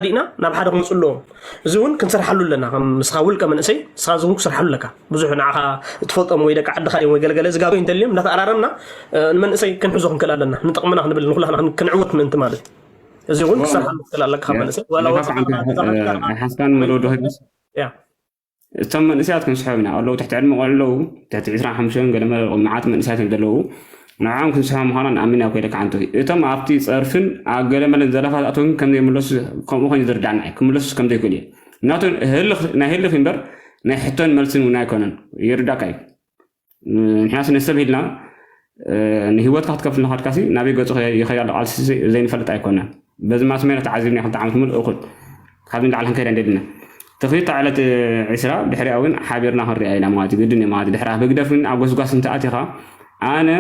ዲእና ናብ ሓደ ክመፁ ኣለዎም። እዚ እውን ክንሰርሓሉ ኣለና። ከም ንስኻ ውልቀ መንእሰይ ንስኻ እዚ እውን ክሰርሓሉ ኣለካ። ብዙሕ ንዓኻ እትፈልጦም ወይ ደቂ ዓድኻ እዮም ወይ ገለገለ ዝጋገዩ እንተልዮም እንዳተኣራረምና ንመንእሰይ ክንሕዞ ክንክእል ኣለና። ንጥቕምና ክንብል ንኩላህና ክንዕወት ምእንቲ ማለት እዩ። እዚ እውን ክሰርሓሉ ክክእል ኣለካ። መንእሰይ ዋላ ወፅኻ ሓስካን መለወዶ ያ እቶም መንእሰያት ክንስሖም ኢና ኣለዉ ትሕቲ ዕድመ ቆልዑ ኣለዉ ትሕቲ ዕስራን ሓሙሽተን ገለመለ መዓት መንእሰያት እዮም ዘለዉ ንዕኦም ክንስሖም ምዃና ንኣምን ኣብ ኮይደ ክዓንቱ እቶም ኣብቲ ፀርፍን ኣብ ገለመለን ዘለፋት ኣቶም ከም ዘይምለሱ ከምኡ ኮይኑ ዝርዳዕና እዩ ክምለሱስ ከም ዘይክእሉ እዩ እናቱ ናይ ህልኽ እምበር ናይ ሕቶን መልስን እውን ኣይኮነን ይርዳካ እዩ ንሕናስ ንሰብ ሂልና ንህይወትካ ክትከፍል ናኻድካሲ ናበይ ገፁ ይኸይድ ኣሎ ቃልሲ ዘይንፈልጥ ኣይኮናን በዚ ማስሜራ ተዓዚብና ክልተ ዓመት ሙሉእ እኹል ካብዚ ንላዕሊ ክንከይዳ እንደልና እቲ ክልተ ዕለት ዕስራ ድሕሪኣ እውን ሓቢርና ክንሪኣ ኢና ማለት ግድን እዩ ማለት ድሕሪኣ ህግደፍ እውን ኣብ ጎስጓስ እንተኣቲኻ ኣነ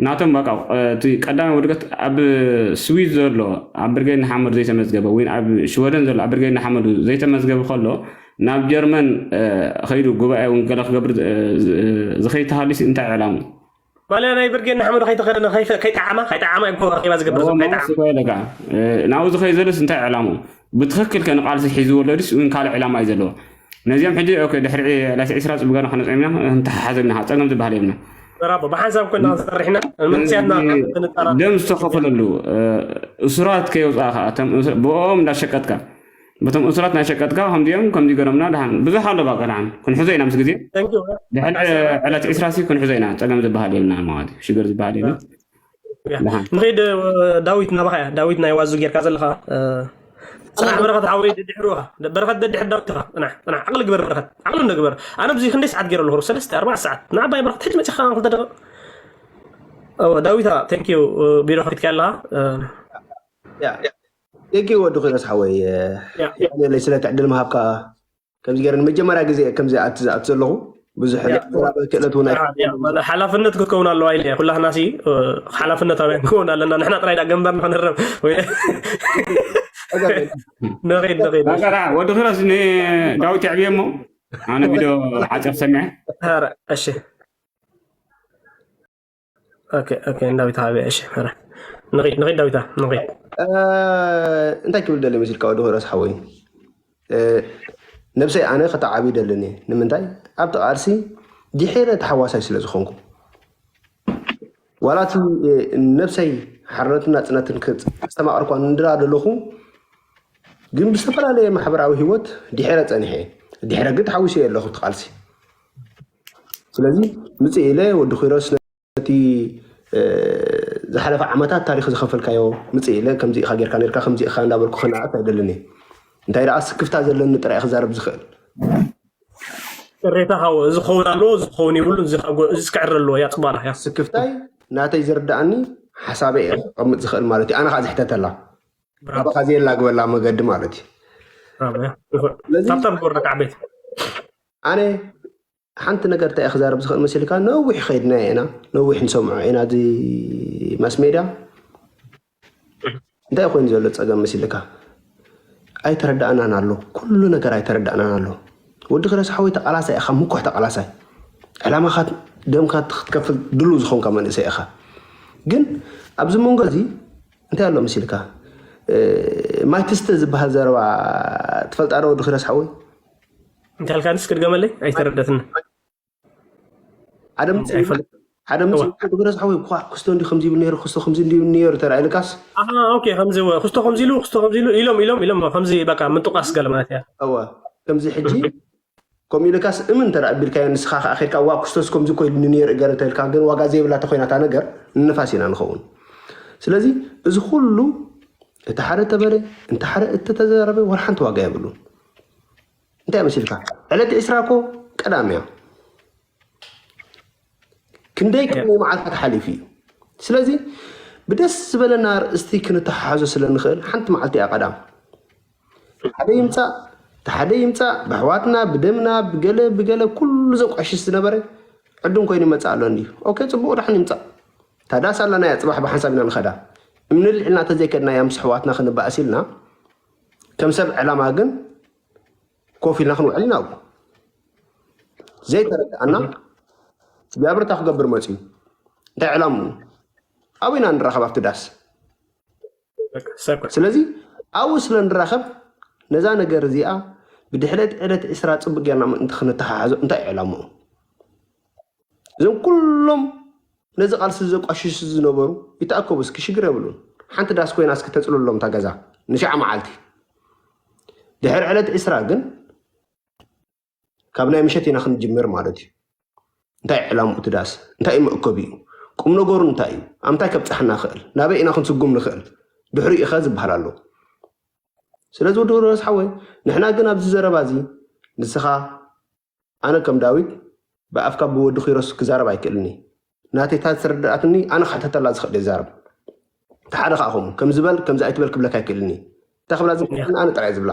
ናቶም በቃ እቲ ቀዳማይ ውድቀት ኣብ ስዊዝ ዘሎ ኣብ ብርጌድ ንሓመዱ ዘይተመዝገበ ወይ ኣብ ሽወደን ዘሎ ኣብ ብርጌድ ንሓመዱ ዘይተመዝገበ ከሎ ናብ ጀርመን ከይዱ ጉባኤ እውን ገለ ክገብር ዝኸይድ ተሃሊሲ እንታይ ዕላሙ ማለት ናይ ብርጌድ ንሓመዱ ከይተኸደነ ከይጠዓማ ከይጠዓማ ይጎ ኣኼባ ዝገብር ዘሎ ከይጠዓማ ናብኡ ዝኸይድ ዘሎስ እንታይ ዕላሙ ብትኽክል ከ ንቃልሲ ሒዝዎ ኣሎ ድስ እውን ካልእ ዕላማ እዩ ዘለዎ ነዚኦም ሕጂ ድሕሪ ዕለት ዕስራ ፅቡጋና ከነፅዕምና እንተሓሓዘብና ፀገም ዝበሃል የብልና ብሓንሳብ ኮይና ዝሰርሕና መንስያና ደም ዝተኸፈለሉ እሱራት ከየውፅኣ ከዓ ብኦም እንዳሸቀጥካ በቶም እሱራት ናይ ሸቀጥካ ከምዚኦም ከምዚ ገረምና ድሓን ብዙሕ ኣሎ ባቀ ድሓን ክንሕዞ ኢና ምስ ግዜ ድሕን ዕለት ዕስራ ሲ ክንሕዞ ኢና ፀገም ዝበሃል የብልና ማለት ሽግር ዝበሃል የብልና ንኸይድ ዳዊት ናባኻ እያ ዳዊት ናይ ዋዙ ጌርካ ዘለኻ ፅናሕ በረኸት ሓወይ ደድሕሩ በረኸት ደድሕር ዳዊት ኢኻ ፅናሕ ፅናሕ ዓቕሊ ግበር በረኸት ዓቕሊ እንዶ ግበር ኣነ ብዙ ክንደይ ሰዓት ገይረ ኣለኹ ሰለስተ ኣርባዕ ሰዓት ንዓባይ በረኸት ሕጂ መፂኻ ክልተ ደቂቕ ዳዊታ ቴንኪዩ ቢሮ ከፊትካ ኣለኻ ቴንኪ ወዲ ኩነስ ሓወይ ለይ ስለ ትዕድል ምሃብካ ከምዚ ገይረ ንመጀመርያ ግዜ ከምዚ ኣትዝኣት ዘለኹ ብዙሕ ክእለት እውን ሓላፍነት ክትከውን ኣለዋ ኢለ ኩላህና ሲ ሓላፍነት ኣበያ ንከውን ኣለና ንሕና ጥራይ ዳ ገንበር ንክንረብ ወይ ንኸይድ ንኸይድ ወዲ ክረስ ንዳዊት የዕብየ እሞ ኣነ ቪድዮ ሓፂር ሰሚዐ እሺ ዳዊት ሃበ እሺ ንኸይድ ዳዊታ ንኸይድ እንታይ ክብል ደሊ መሲልካ ወዲ ክረስ ሓወይ ነብሰይ ኣነ ከተዓቢ ደለኒ ንምንታይ ኣብቲ ቃልሲ ድሒረ ተሓዋሳይ ስለ ዝኾንኩ ዋላ እቲ ነብሰይ ሓርነትን ናፅነትን ክስተማቕርኳ ንድራ ደለኹ ግን ብዝተፈላለየ ማሕበራዊ ህይወት ድሒረ ፀኒሐ ድሕረ ግን ተሓዊሰ ኣለኹ ቃልሲ ስለዚ ምፅእ ኢለ ወዲ ኪሮስ ነቲ ዝሓለፈ ዓመታት ታሪክ ዝኸፈልካዮ ምፅእ ኢለ ከምዚ ኢኻ ጌርካ ነርካ ከምዚ ኢኻ እንዳበልኩ ክነኣት ኣይደልን እንታይ ደኣ ስክፍታ ዘለኒ ጥራይ ክዛረብ ዝኽእል ቅሬታ ካብ እዚ ክኸውን ኣለዎ እዚ ክኸውን ይብሉ እዚ ክዕር ኣለዎ እያ ፅባላ እያ ስክፍታይ ናተይ ዝርዳኣኒ ሓሳበ እየ ክቐምጥ ዝኽእል ማለት እዩ ኣነ ከዓ ዝሕተተላ ናባኻ ዘየላግበላ መገዲ ማለት እዩ ታብታብ ግበረካ ዓበይቲ ኣነ ሓንቲ ነገር እንታይ ክዛረብ ዝኽእል መሲልካ ነዊሕ ኸይድና ኢና ነዊሕ ንሰምዖ ኢና እዚ ማስ ሜድያ እንታይ ኮይኑ ዘሎ ፀገም መሲልካ ኣይተረዳእናን ኣሎ ኩሉ ነገር ኣይተረዳእናን ኣሎ ወዲ ክረስ ሓወይ ተቃላሳይ ኢኻ ምኩሕ ተቃላሳይ ዕላማኻ ደምካ ክትከፍል ድሉ ዝኾንካ መንእሰይ ኢኻ ግን ኣብዚ መንጎ እዚ እንታይ ኣሎ መሲልካ ማይ ትስተ ዝበሃል ዘረባ ትፈልጣ ዶ ወዲ ክረስ ሓወይ እንታይ ኢልካ ንስ ክትገመለይ ኣይተረደትን ሓደ ምፅእ ሓደ ምፅእ ወዲ ክረስ ሓወይ ኳ ክስቶ እንዲ ከምዚ ይብል ነይሩ ክስቶ ከምዚ እንዲ ይብል ነይሩ ተራኢልካስ ኦኬ ከምዚ ክስቶ ከምዚ ኢሉ ክስቶ ከምዚ ኢሉ ኢሎም ኢሎም ኢሎም ከምዚ በቃ ምጥቃስ ገለ ማለት እያ እወ ከምዚ ሕጂ ከምኡ ኢልካስ እምን እንተ ኣቢልካዮ ንስኻ ከዓ ኬድካ ዋ ክስቶስ ከምዚ እኮ ኢሉኒ ነይሩ ገረ እንተልካ ግን ዋጋ ዘይብላ ተኮይና እታ ነገር ንንፋስ ኢና ንኸውን ስለዚ እዚ ኩሉ እቲ ሓደ ተበለ እንተ ሓደ እተተዘረበ ወላ ሓንቲ ዋጋ የብሉን እንታይ መሲልካ ዕለት ዕስራ እኮ ቀዳም እያ ክንደይ ቅድሚ መዓልታት ሓሊፉ እዩ ስለዚ ብደስ ዝበለና ርእስቲ ክንተሓሓዞ ስለ ንኽእል ሓንቲ መዓልቲ እያ ቀዳም ሓደ ይምፃእ እቲ ሓደ ይምፃእ ብኣሕዋትና ብደምና ብገለ ብገለ ኩሉ ዘቋሽሽ ዝነበረ ዕዱም ኮይኑ ይመፅእ ኣሎ እንድዩ ኦኬ ፅቡቅ ዳሕን ይምፃእ ታዳስ ኣለና እያ ፅባሕ ብሓንሳብ ኢና ንኸዳ እምኒ ልዕልና ተዘይከድና እያ ምስ ኣሕዋትና ክንበኣስ ኢልና ከም ሰብ ዕላማ ግን ኮፍ ኢልና ክንውዕል ኢና ኣብኡ ዘይተረድኣና እግዚኣብርታ ክገብር መፅዩ እንታይ ዕላምኡ ኣብኡ ኢና ንራኸብ ኣብቲ ዳስ ስለዚ ኣብኡ ስለ ንራኸብ ነዛ ነገር እዚኣ ብድሕረት ዕለት ዕስራ ጽቡቅ ጌርና ምእንቲ ክንተሓሓዞ እንታይ ዕላምኡ? እዞም ኩሎም ነዚ ቃልሲ ዘቋሽሹ ዝነበሩ ይተኣከቡ፣ እስኪ ሽግር የብሉን። ሓንቲ ዳስ ኮይና እስኪ ተጽልሎም እታ ገዛ ንሽዓ መዓልቲ። ድሕሪ ዕለት ዕስራ ግን ካብ ናይ ምሸት ኢና ክንጅምር ማለት እዩ። እንታይ ዕላምኡ እቲ ዳስ? እንታይ እዩ መእከቢኡ? ቁም ነገሩ እንታይ እዩ? ኣብ ምንታይ ከብጽሓና ይኽእል? ናበይ ኢና ክንስጉም ንኽእል? ድሕሪኡ ኸ ዝበሃል ኣሎ። ስለዚ ወዲ ገብረመንፈስ ሓወይ፣ ንሕና ግን ኣብዚ ዘረባ እዚ ንስኻ፣ ኣነ ከም ዳዊት ብኣፍካ ብወዲ ኪሮስ ክዛረብ ኣይክእልኒ። ናተይ እታ ዝተረድኣትኒ ኣነ ክሕተተላ ዝኽእል እየ ዝዛረብ። እቲ ሓደ ከዓ ከምኡ ከም ዝበል ከምዚ ኣይትበል ክብለካ ኣይክእልኒ። እንታይ ክብላ ዝኽእል ኣነ ጥራይ ዝብላ።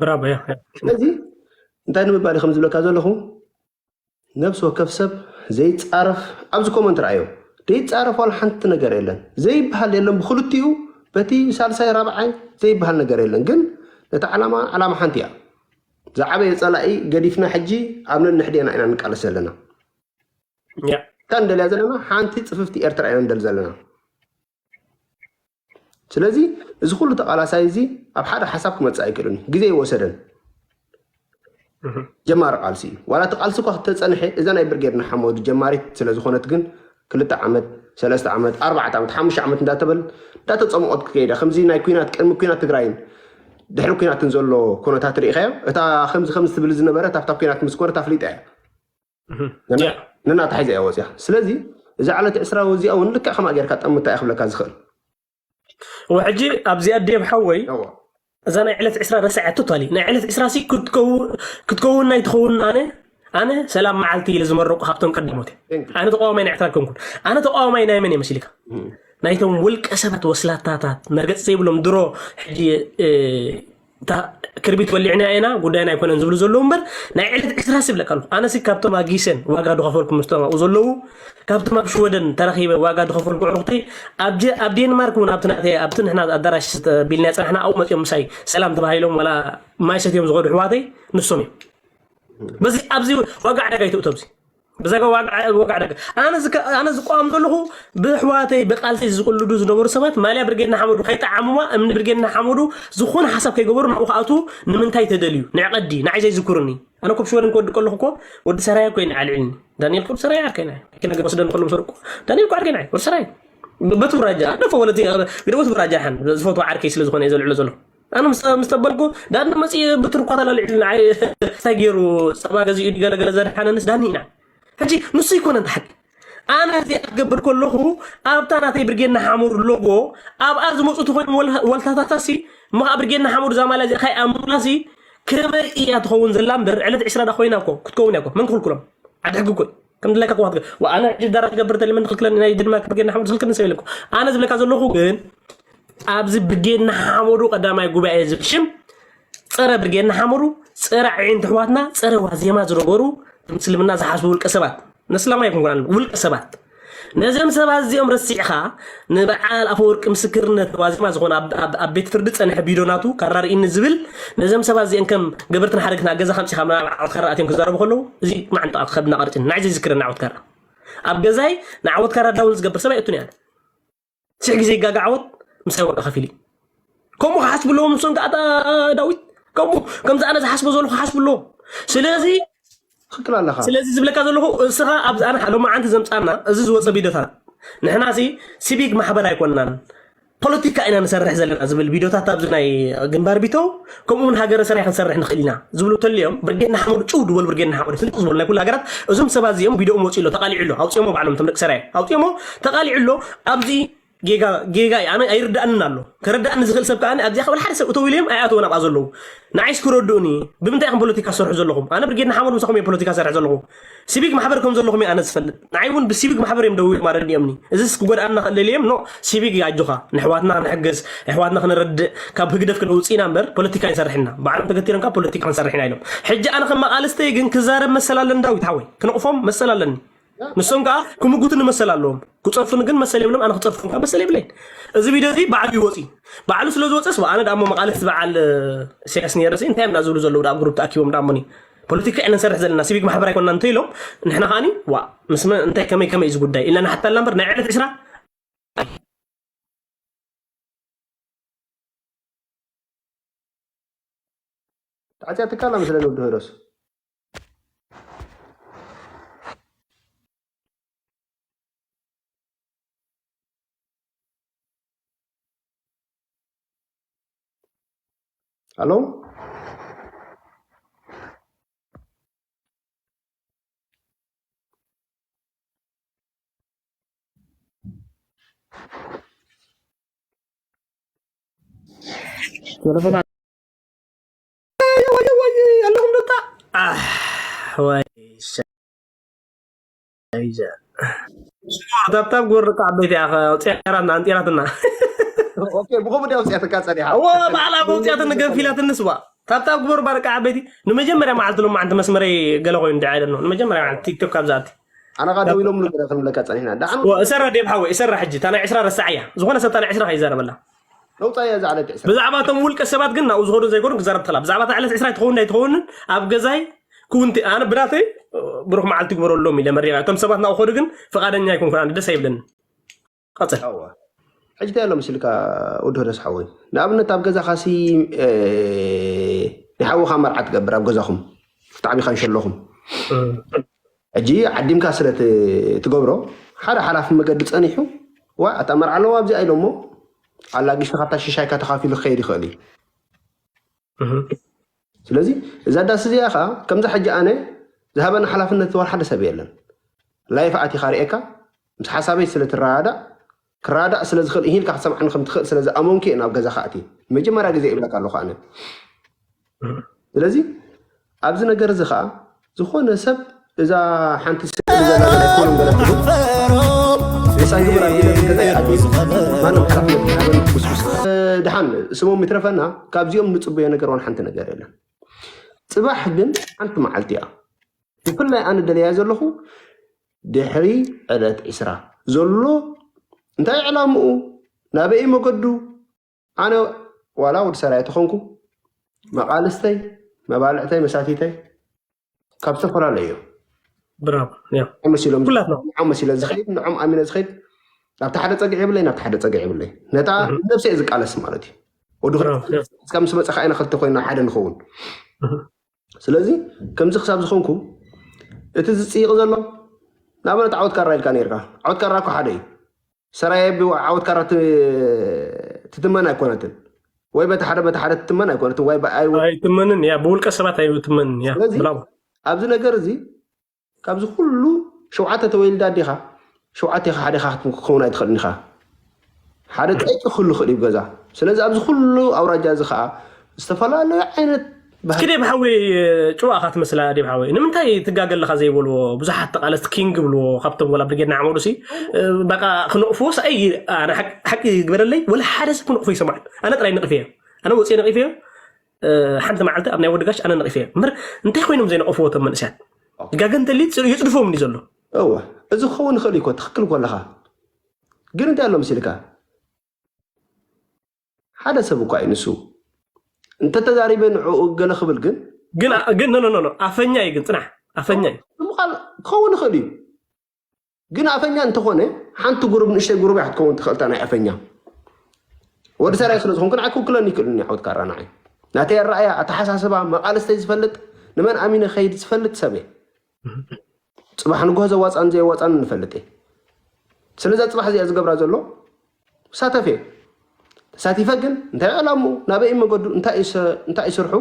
ብራቦ ያ ያ። ስለዚ እንታይ ንምባል ከም ዝብለካ ዘለኹ ነብሲ ወከፍ ሰብ ዘይጻረፍ ኣብዚ ኮመንት ረኣዮ ዘይጻረፍ ዋላ ሓንቲ ነገር የለን ዘይበሃል የለን ብክልቲኡ በቲ ሳልሳይ ራብዓይ ዘይበሃል ነገር የለን ግን ነቲ ዓላማ ዓላማ ሓንቲ እያ ዝዓበየ ጸላኢ ገዲፍና ሕጂ ኣብ ነንሕዴና ኢና ንቃለስ ዘለና ያ። እታ እንደልያ ዘለና ሓንቲ ጽፍፍቲ ኤርትራ ኢና እንደል ዘለና ስለዚ እዚ ኩሉ ተቃላሳይ እዚ ኣብ ሓደ ሓሳብ ክመጽእ ኣይክእልን ግዜ ይወሰደን እህ። ጀማሪ ቃልሲ እዩ ዋላ እቲ ቃልሲ እኳ ክተጸንሐ እዛ ናይ ብርጌድ ንሓመዱ ጀማሪት ስለ ዝኾነት ግን ክልተ ዓመት ሰለስተ ዓመት ኣርባዕተ ዓመት ሓሙሽተ ዓመት እንዳተበል እንዳተጸምቆት ክከይዳ ከምዚ ናይ ኩናት ቅድሚ ኩናት ትግራይን ድሕሪ ኩናትን ዘሎ ኩነታት ርኢኻዮ እታ ከምዚ ከምዚ ትብል ዝነበረት ኣብታ ኩናት ምስ ኮነት ኣፍሊጣ እያ እህ። ነና- ያ። ነናታ ሒዛ እያ ወፅያ ስለዚ እዛ ዕለት ዕስራ ወዚኣ እውን ልክዕ ከምኣ ጌርካ ጠምታ እያ ክብለካ ዝኽእል ወሕጂ ኣብዚኣ ዴብ ሓወይ እዋ እዛ ናይ ዕለት ዕስራ ረስዐ ቶታሊ ናይ ዕለት ዕስራ ሲ ክትከው- ክትከውን ናይ ትኸውን ኣነ ኣነ ሰላም መዓልቲ ኢለ ዝመረቁ ካብቶም ቀዳሞት እየ Thank you. ኣነ ተቃዋማይ ናይ ዕትራ ኮንኩን ኣነ ተቃዋማይ ናይ መን እየ መሲልካ ናይቶም ውልቀ ሰባት ወስላታታት መርገፂ ዘይብሎም ድሮ ሕጂ እ፣ እታ ክርቢት በሊዕና ኢና ጉዳይና ኣይኮነን ዝብሉ ዘለዉ እምበር ናይ ዕለት ዕስራ ሲ ይብለካ ኣለኹ ኣነ ሲ ካብቶም ኣጊሰን ዋጋ ዝኸፈልኩ ምስቶም ኣብኡ ዘለዉ ካብቶም ኣብ ሽወደን ተረኺበ ዋጋ ዝኸፈልኩ ኣዕሩኽተይ ኣብ ጀ- ኣብ ዴንማርክ እውን ኣብቲ ናተይ ኣብቲ ንሕና ኣዳራሽ ቢልና ፀናሕና ኣብኡ መፅኦም ምሳይ ሰላም ተባሂሎም ዋላ ማይ ሰትዮም ዝኸዱ ኣሕዋተይ ንሶም እዮም በዚ ኣብዚ ዋጋ ዕዳጋ ይትእቶ ኣብዚ ብዛጋ ዋጋ ዋጋ ዕዳጋ ኣነ ዝከ- ኣነ ዝቃወም ዘለኹ ብኣሕዋተይ ብቃልሰይ ዝቅልዱ ዝነበሩ ሰባት ማልያ ብርጌድ ንሓመዱ ከይጠዓምዋ እምኒ ብርጌድ ንሓመዱ ዝኾነ ሓሳብ ከይገበሩ ናብኡ ክኣትዉ ንምንታይ ተደልዩ ንዕቐዲ ንዓይ ዘይዝክሩኒ ኣነ ኮብ ሽወደን ክወድቅ ከለኹ እኮ ወዲ ሰራየ እኮ ኢና ኣልዒልኒ ዳንኤል ኮብ ሰራየ ዓርከይና እዩ መኪና ገ ወስደን ከሎ ምሰርቁ ዳንኤል እኮ ዓርከይና እዩ ወዲ ሰራየ በቲ ብራጃ ኣደፈ ወለቲ ግደወት ብራጃ ሓን ዝፈትዋ ዓርከይ ስለ ዝኾነ እየ ዘልዕሎ ዘለኹ ኣነ ምስ ምስ ተበልኩ ዳኒ መፂ ብትርኳ ተላልዕሉ ንዓይ እንታይ ገይሩ ፀባ ገዚኡ ገለገለ ዘድሓነንስ ዳኒ ኢና ሕጂ ንሱ ይኮነ እንተ ሓቂ ኣነ እዚኣ ክገብር ከለኹ ኣብታ ናተይ ብርጌድ ንሓመዱ ሎጎ ኣብኣ ዝመፁ ተኮይኖም ወልታታታሲ እሞ ከዓ ብርጌድ ንሓመዱ ዛማላ እዚኣ ካይኣምኑላሲ ከመይ እያ ትኸውን ዘላ እምበር ዕለት ዕስራ ዳ ኮይና እኮ ክትከውን እያ እኮ መን ክኽልክሎም ዓዲ ሕጊ እኮ እዩ ከም ድላይካ ክዋት ኣነ ሕጂ ዳራ ትገብር ተሊ መን ክልክለኒ ናይ ድንማርክ ብርጌድ ንሓመዱ ዝክልክለኒ ሰብ የለ እኮ ኣነ ዝብለካ ዘለኹ ግን ኣብዚ ብርጌድ ንሓመዱ ቀዳማይ ጉባኤ ዝብል ሽም ፀረ ብርጌድ ንሓመዱ ፀረ ኣዒንቲ ኣሕዋትና ፀረ ዋዜማ ዝነበሩ ምስልምና ዝሓስቡ ውልቀ ሰባት ነስላማ ኣይኮንኩን ውልቀ ሰባት ነዚኦም ሰባት እዚኦም ረሲዕኻ ንበዓል ኣፈወርቂ ምስክርነት ዋዜማ ዝኾነ ኣብ- ኣብ ኣብ ቤት ፍርዲ ፀንሐ ቢዶ ናቱ ካራርኢኒ ዝብል ነዚኦም ሰባት እዚኦም ከም ገበርትን ሓደግትን ኣብ ገዛ ከምፂኻ ምናብ ዓወት ካራ ኣትዮም ክዛረቡ ከለዉ እዚ ማዕንጣ ከብድና ቀርፅን ናይ ዘይዝክረና ዓወት ካራ ኣብ ገዛይ ንዓወት ካራ ዳውን ዝገብር ሰብ ኣይእቱን እያ ሽሕ ግዜ ይጋጋዓወት ምሳይ ዋጋ ከፊል እዩ ከምኡ ክሓስቡ ኣለዎም ንሶም ከዓ ዳዊት ከምኡ ከምዚ ኣነ ዝሓስቦ ዘለኹ ክሓስቡ ኣለዎም ስለዚ ትክክል ኣለኻ ስለዚ ዝብለካ ዘለኹ እስኻ ኣብዚ ኣነ ሎማዓንቲ ዘምፃና እዚ ዝወፀ ቪዲዮታት ንሕና ሲ ሲቪክ ማሕበር ኣይኮንናን ፖለቲካ ኢና ንሰርሕ ዘለና ዝብል ቪዲዮታት ኣብዚ ናይ ግንባር ቢተው ከምኡ እውን ሃገረ ሰራይ ክንሰርሕ ንኽእል ኢና ዝብሉ ተልዮም ብርጌድ ንሓመዱ ጭው ድበሉ ብርጌድ ንሓመዱ ፍልጥ ዝበሉ ናይ ኩሉ ሃገራት እዞም ሰባት እዚኦም ቪዲኦም ወፂኡ ኣሎ ተቃሊዑ ኣሎ ኣውፅኦሞ ባዕሎም እቶም ደቂ ሰራይ ኣውፅኦሞ ተቃሊዑ ኣሎ ኣብዚ ጌጋ ጌጋ እዩ ኣነ ኣይርዳእንን ኣሎ ከረዳእኒ ዝኽእል ሰብ ከዓ ኣብዚኣ ክብል ሓደ ሰብ እተው ኢለዮም ኣይኣተወን ኣብኣ ዘለዉ ንዓይስ ክረድኡኒ ብምንታይ ኢኹም ፖለቲካ ዝሰርሑ ዘለኹም ኣነ ብርጌድ ንሓመዱ ምሳኹም እየ ፖለቲካ ሰርሕ ዘለኹ ሲቪክ ማሕበር ከም ዘለኹም እየ ኣነ ዝፈልጥ ንዓይ እውን ብሲቪክ ማሕበር እዮም ደው ኢሎም ኣረዲኦምኒ እዚስ ክጎድኣና ክእል ኢለዮም ኖ ሲቪክ እዩ ኣጆኻ ንሕዋትና ክንሕግዝ ኣሕዋትና ክንረድእ ካብ ህግደፍ ክነውፅእ ኢና እምበር ፖለቲካ ይንሰርሕ ኢና ባዕሎም ተገቲሮም ካብ ፖለቲካ ክንሰርሕ ኢና ኢሎም ሕጂ ኣነ ከም መቃልስተይ ግን ክዛረብ መሰል ኣለኒ ዳዊት ሓወይ ክነቕፎም መሰል ኣለኒ ንሶም ከዓ ክምጉትኒ መሰል ኣለዎም ክፀርፉኒ ግን መሰል የብሎም ኣነ ክፀርፉን ከዓ መሰል የብለይን እዚ ቪድዮ እዚ ብዓብዩ ወፂ ባዕሉ ስለ ዝወፀስ ኣነ ዳሞ መቃልስቲ በዓል ኢሳያስ ነይረሲ እንታይ እዮም ዝብሉ ዘለዉ ኣብ ግሩፕ ተኣኪቦም ዳሞኒ ፖለቲካ ኢና ንሰርሕ ዘለና ሲቪክ ማሕበር ኣይኮንና እንተ ኢሎም ንሕና ከዓኒ ዋ ምስ እንታይ ከመይ ከመይ እዚ ጉዳይ ኢልና ንሓታ ኣላ እምበር ናይ ዕለት ዕስራ ተዓጽያ ትካላ መስለኒ ወዲ ሄሮስ። ኣሎ። ኣለኹም ደታ። ወይ ታብታብ ግበር ደቂ ዓበይቲ፣ ኣውፂኣትና ኣንጢራትና። ብኸምኡ ዲያ ውፅኣትካ ፀኒሓ? እዎ፣ ባዕላ መውፅኣትኒ ገንፊላትኒ ስዋ። ታብታብ ግበሩ ባ ደቂ ዓበይቲ። ንመጀመርያ መዓልቲ ሎማዓንቲ መስመረይ ገለ ኮይኑ ድዓ ኢለ ኣለኹ። ንመጀመርያ መዓልቲ ቲክቶክ ካብ ዝኣቲ። ኣነ ካ ደው ኢሎም ንገረ ክንብለካ ፀኒሕና። ደሓን እሰራ ዴብ ሓወይ፣ እሰራ ሕጂ። እታ ናይ ዕስራ ረሳዕያ። ዝኾነ ሰብ እታ ናይ ዕስራ ከይዛረበላ። ለውፃ እያ ዝዓለት ዕስራ። ብዛዕባ እቶም ውልቀ ሰባት ግን ናብኡ ዝኸዱ ዘይኮኑ ክዛረብ ተላ። ብዛዕባ እታ ዕለት ዕስራ ትኸውን ኣይትኸውንን ኣብ ገዛይ ክውንቲ ኣነ ብናተይ ብሩኽ መዓልቲ ግበረሎም ኢለ መሪቐ። እቶም ሰባት ናብኡ ኸዱ ግን ፍቓደኛ ኣይኮንኩን። ኣነ ደስ ኣይብለኒ። ቀፅል። ሕጂ እንታይ ኣሎ መሲልካ ወዲ ሆደስ ሓወይ? ንኣብነት ኣብ ገዛኻ ሲ ናይ ሓውኻ መርዓ ትገብር ኣብ ገዛኹም ተዓቢኻ እንሸለኹም ሕጂ ዓዲምካ ስለ ትገብሮ ሓደ ሓላፊ መገዲ ፀኒሑ ዋ እታ መርዓ ኣለዋ ኣብዚኣ ኢሎሞ ኣላጊሹ ካብታ ሽሻይካ ተኻፊሉ ክኸይድ ይኽእል እዩ። ስለዚ እዛ ዳስ እዚኣ ኸዓ ከምዛ ሕጂ ኣነ ዝሃበኒ ሓላፍነት ዋላ ሓደ ሰብ የለን። ላይፍ ኣቲኻ ርኤካ ምስ ሓሳበይ ስለ ትረዳዳእ ክረዳዳእ ስለ ዝኽእል ኢሂልካ ክትሰምዓኒ ከም ትኽእል ስለ ዝኣመንኩ እየ ናብ ገዛኻ ኣትየ። መጀመርያ ግዜ ይብለካ ኣለኹ ኣነ። ስለዚ ኣብዚ ነገር እዚ ኸዓ ዝኾነ ሰብ እዛ ሓንቲ ስእሊ ዘላ ገለ ኣይኮኑን ገለ ትብል ሬሳ ግብር ኣቢለ ዝገዛ ይኣትዩ። ማንም ሓላፍነት ይሃበን ጉስጉስ። ድሓን ስሞም ይትረፈና ካብዚኦም ንፅበዮ ነገር ዋን ሓንቲ ነገር የለን። ፅባሕ ግን ሓንቲ መዓልቲ እያ። ብፍላይ ኣነ ደለያ ዘለኹ ድሕሪ ዕለት ዕስራ ዘሎ እንታይ ዕላምኡ ናበይ መገዱ ኣነ ዋላ ወዲ ሰራየ ተኾንኩ መቓልስተይ መባልዕተይ መሳቲተይ ካብ ዝተፈላለዩ እዮም ብራቮ ያ መሲሎም ኩላትና ንዖም መሲለ ዝኸይድ ንዖም ኣሚነ ዝኸይድ ናብቲ ሓደ ፀግዒ የብለይ ናብቲ ሓደ ፀግዒ የብለይ ነታ ነብሰ እየ ዝቃለስ ማለት እዩ ወዲ ብራቮ ያ እስካ ምስ መፀኻ ኢና ክልተ ኮይና ሓደ ንኸውን ስለዚ ከምዚ ክሳብ ዝኾንኩ እቲ ዝፅይቕ ዘሎ ንኣብነት ዓወት ካራ ኢልካ ነርካ ዓወት ካራ እኮ ሓደ እዩ ሰራየ ዓወት ካራ ትትመን ኣይኮነትን ወይ በቲ ሓደ በቲ ሓደ ትትመን ኣይኮነትን ወይ ብኣይ ኣይትመንን ያ ብውልቀ ሰባት ኣይትመንን ያ ስለዚ ብራቮ ኣብዚ ነገር እዚ ካብዚ ኩሉ ሸውዓተ ተወይልዳ ኣዴኻ ሸውዓቴኻ ሓዴኻ ክትከውን ኣይትኽእልን ኢኻ ሓደ ጠቂ ክህሉ ይኽእል እዩ ገዛ ስለዚ ኣብዚ ኩሉ ኣውራጃ እዚ ከዓ ዝተፈላለዩ ዓይነት እስኪ ዴብ ሓወይ ጭዋኻ ትመስላ ዴብ ሓወይ ንምንታይ ትጋገ ኣለኻ ዘይበልዎ ብዙሓት ተቃለስቲ ኪንግ ብልዎ ካብቶም ወላ ብርጌድ ንዓመሉ ሲ በቃ ክነቕፍዎ ሰኣይ ሓቂ ግበረለይ ወላ ሓደ ሰብ ክነቕፎ ይሰማዕ ኣነ ጥራይ ነቕፍዮ ኣነ ወፅየ ነቒፍዮ ሓንቲ መዓልቲ ኣብ ናይ ወዲ ጋሽ ኣነ ነቒፍዮ እምበር እንታይ ኮይኖም ዘይነቐፍዎ እቶም መንእስያት ጋገ እንተልዩ ይፅድፎም እንዲ ዘሎ እወ እዚ ክኸውን ይኽእል እዩ እኮ ትኽክል እኮ ኣለኻ ግን እንታይ ኣሎ መሲልካ ሓደ ሰብ እኳ እዩ ንሱ እንተተዛሪበ ንዕኡ ገለ ክብል ግን ግን ግን ኖ ኖ ኖ ኣፈኛ እዩ ግን ፅናሕ ኣፈኛ እዩ ምዃን ክኸውን ይኽእል እዩ ግን ኣፈኛ እንተኾነ ሓንቲ ጉሩብ ንእሽተይ ጉሩብ እያ ክትከውን ትኽእልታ ናይ ኣፈኛ ወዲ ሰራይ ስለ ዝኾንኩ ንዓይ ክውክለኒ ይክእልኒ ዓወት ካራ ንዓይ ናተይ ኣረኣያ ኣተሓሳስባ መቃልስተይ ዝፈልጥ ንመን ኣሚነ ከይድ ዝፈልጥ ሰብ እየ ፅባሕ ንግሆ ዘዋፃን ዘየዋፃን ንፈልጥ እየ ስለዛ ፅባሕ እዚኣ ዝገብራ ዘሎ ሳተፍ እየ ተሳቲፈ ግን እንታይ ዕላሙ ናበይ መገዱ እንታይ እዩ ስርሑ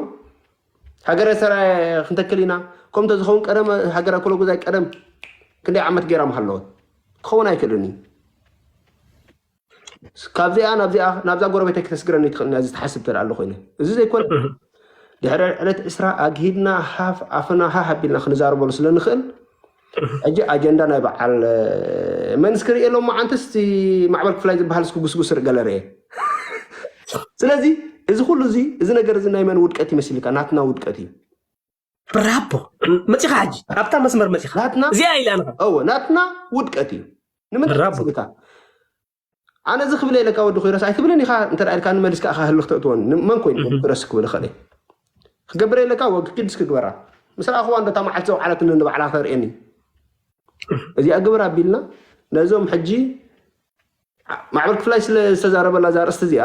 ሃገረ ሰራየ ክንተክል ኢና ከምተ ዝኸውን ቀደም ሃገረ ኩሎ ጉዛይ ቀደም ክንደይ ዓመት ገይራ ምሃለወት ክኸውን ኣይክእልን እዩ ካብዚኣ ናብዚኣ ናብዛ ጎረቤተይ ክተስግረኒ ትኽእል እያ እዚ ትሓስብ ትርኢ ኣሎ ኮይነ እዚ ዘይኮነ ድሕሪ ዕለት ዕስራ ኣግሂድና ሃፍ ኣፍና ሃህ ኣቢልና ክንዛረበሉ ስለ ንኽእል ሕጂ ኣጀንዳ ናይ በዓል መን እስክርኢ የሎም መዓንትስ እቲ ማዕበል ክፍላይ ዝበሃል እስኪ ጉስጉስ ርኢ ገለ ርኤ ስለዚ እዚ ኩሉ እዚ እዚ ነገር እዚ ናይ መን ውድቀት ይመስልካ ናትና ውድቀት እዩ ብራቦ መፂኻ ሕጂ ኣብታ መስመር መፂኻ ናትና እዚኣ ኢላ ንኻ እወ ናትና ውድቀት እዩ ንምንታይ ብራቦ። ይመስልካ ኣነ እዚ ክብል የለካ ወዲ ኮይረስ ኣይትብልን ኢኻ እንተ ኢልካ ንመሊስካ ኢኻ ህልኽ ተእትወን መን ኮይኑ ኮይረስ ክብል ኸለ ክገብር የለካ ወግኪድ እስኪ ግበራ ምስ ረኣኽዋ እንዶ እታ መዓልቲ ዘውዓለትኒ ንባዕላ ተርእየኒ እዚኣ ግብር ኣቢልና ነዞም ሕጂ ማዕበል ክፍላይ ስለ ዝተዛረበላ እዛ ኣርእስቲ እዚኣ